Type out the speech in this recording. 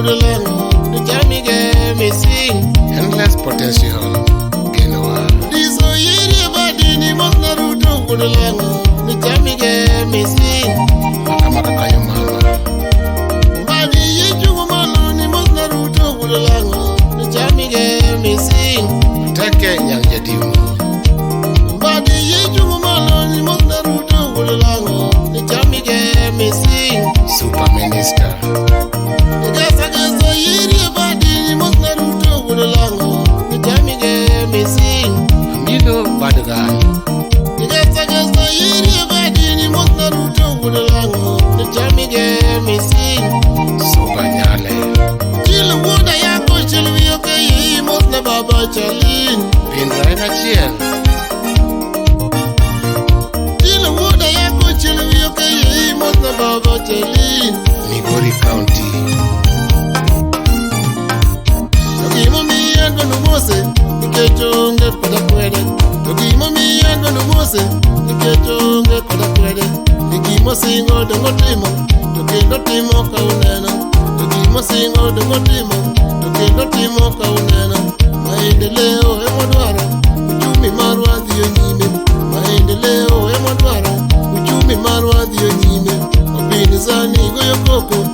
wuod lang'o, nichamige mising. Endless potential. Genowa. Diso yirie badini mosna Ruto wuod lang'o, nichamige mising. Makamaka kanyo mama. Mbadi yichungo malo ni mosna Ruto wuod lang'o, nichamige mising. Teke nyang' jadimo. Mbadi yichungo malo ni mosna Ruto wuod lang'o, nichamige mising. Super minister. Gesa gesa yirie badini mosna Ruto wuod lang'o, nichamige mising. Amilo Badgan. Gesa gesa yirie badini mosna Ruto wuod lang'o, nichamige mising. Super Nyale. Chil wuoda yako chil wiyo ke yi mosna baba chalin. Pinda en achiel. Chil wuoda yako chil wiyo ke yi mosna baba chalin. Migori County. To gimomiyo adwaro mose nikech onge koda kwede. To gimomiyo adwaro mose nikech onge koda kwede. Ni gimosingo dong' otimo, to kendo timo ka uneno. To gimosingo dong' otimo, to kendo timo ka uneno. Maendeleo emwadwaro, uchumi marwa dhiyo nyime. Maendeleo emwadwaro, uchumi marwa dhiyo nyime. Wapinzani goyo koko,